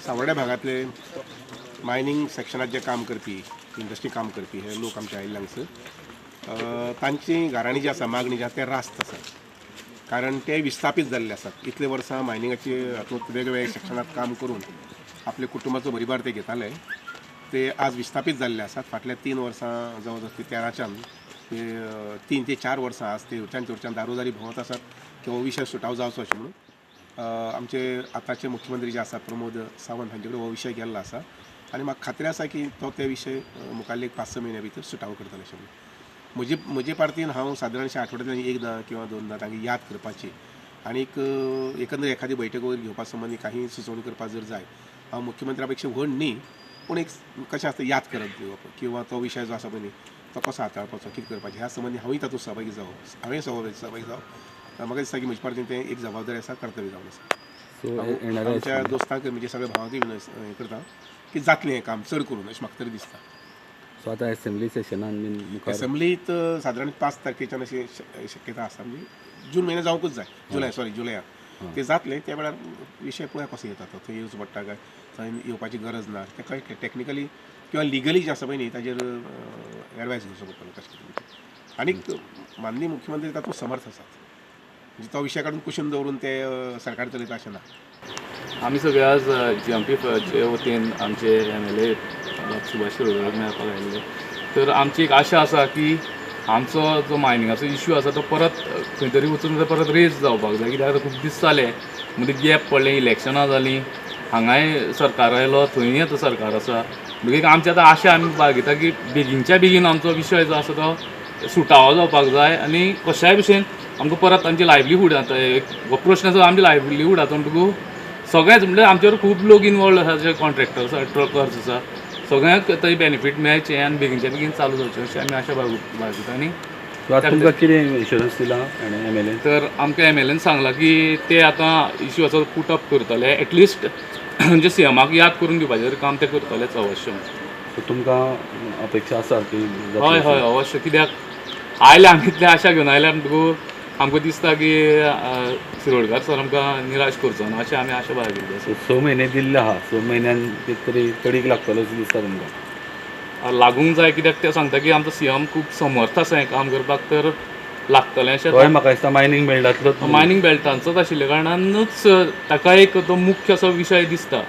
सावर्ड्या भागांतले mining सेक्शनात जे काम करपी, industry काम करपी हे लोक आमचे आयिल्ले हांगसर, तांची घराणी जी आसा, मागणी जी आसा ते रास्त आसा, कारण ते विस्थापीत जाल्ले आसात. इतले वर्सां मायनिंगाचे हातूंत वेगवेगळ्या सेक्शनात काम करून आपल्या कुटुंबाचो भरीभार ते घेताले, ते आज विस्थापीत जाल्ले आसात. फाटल्या 3 वर्सां जवळ जवळ 13च्यान ते 3 ते 4 वर्सां आज ते वयच्यान थंयच्यान दारोदारी भोंवत आसात की हो विशय सुटाव जावचो अशें म्हणून. आमचे आतांचे मुख्यमंत्री जे आसात प्रमोद सावंत हांचे कडेन हो विशय गेल्लो आसा आनी म्हाका खात्री आसा की तो ते विशय मुखाल्ले 5-6 म्हयन्या भितर सुटाव करतले अशें म्हणून. म्हजे पार्तीन हांव सादारणशें आठवड्यांतल्यान एकदां किंवा दोनदां तांकां याद करपाची आनीक एकंदर एखादी बैठक वगैरे घेवपा संबंदी काही सुचोवणी करपाक जर जाय, हांव मुख्यमंत्र्या पेक्षा व्हड न्ही पूण एक कशें आसता याद करत दिवप किंवा तो विशय जो आसा पळय न्ही तो कसो हाताळपाचो, कितें करपाचें ह्या संबंदी हांवूय तातूंत सहभागी जावं, हांवें सहभागी जावं. म्हाका दिसता की म्हजे पार्तीन तें एक जबाबदारी आसा, कर्तव्य जावन आसा. आमच्या दोस्तांक म्हणजे सगळ्या भावांकूय हें करता की जातलें हें काम चड करून अशें म्हाका तरी दिसता. सो आतां एसेंब्ली सेशनान एसेंब्लीत सादारण 5 तारखेच्यान अशी शक्यता आसा, म्हणजे जून म्हयन्या जावंकूच जाय, जुलय सॉरी जुलयाक ते जातले. त्या वेळार विशय पळय कसो येता तो, थंय येवचो पडटा काय थंय येवपाची गरज ना, तें कळटलें. टॅक्निकली किंवा लिगली जें आसा पळय न्ही ताजेर एडवायस घेवचो पडटलो कशें कितें. आनीक माननीय मुख्यमंत्री तातूंत समर्थ आसात, म्हणजे तो विशय काडून कुशीन दवरून ते सरकार चलयता अशें ना. आमी सगळे आज GMPचे वतीन आमचे MLA Subhash शिरोडकराक मेळपाक आयिल्ले. तर आमची एक आशा आसा की आमचो जो मायनिंगाचो इश्यू आसा तो परत खंय तरी वचून परत रेज जावपाक जाय, कित्याक आतां खूब दीस जाले मदीं गॅप पडलें, इलेक्शनां जालीं, हांगाय सरकार आयलो, थंय आतां सरकार आसा. म्हणटकीर आमची आतां आशा आमी बाळगिता की बेगीनच्या बेगीन आमचो विशय जो आसा तो सुटावो जावपाक जाय आनी कशाय भशेन आमकां परत आमची लायवलीहूड आतां एक हो प्रश्न आसा आमच्या लायवलीहुडाचो म्हणटकूच सगळेंच म्हणल्यार आमचेर खूब लोक इनवॉल्व आसा, जे कॉन्ट्रॅक्टर्स आसा, ट्रकर्स आसा, सगळ्यांक थंय बेनिफीट मेळचें आनी बेगीनच्या बेगीन चालू जावचें अशें आमी आशा बाळगिता. आनी तुमकां कितें इन्शुरन्स दिला MLA? तर आमकां MLAन सांगलां की ते आतां इश्यू आसा पुट अप करतले, एटलिस्ट म्हणजे CMाक याद करून दिवपाचें तरी काम ते करतलेच अवश्य. तुमकां अपेक्षा आसा की? हय हय अवश्य, कित्याक आयले आमी इतले आशा घेवन आयले म्हणटकूच आमकां दिसता की शिरोडकार सर आमकां निराश करचो ना अशें आमी आशा बाळगिल्ली आसा. 6 म्हयने दिल्ले आहा, 6 म्हयन्यान तरी तडीक लागतलो अशें दिसता तुमकां? लागूंक जाय, कित्याक ते सांगता की आमचो CM खूब समर्थ आसा हें काम करपाक, तर लागतलें अशें. हय, म्हाका दिसता मायनींग बेल्टांतलोच, मायनींग बेल्टांचोच आशिल्ल्या कारणानूच ताका एक तो मुख्य असो विशय दिसता.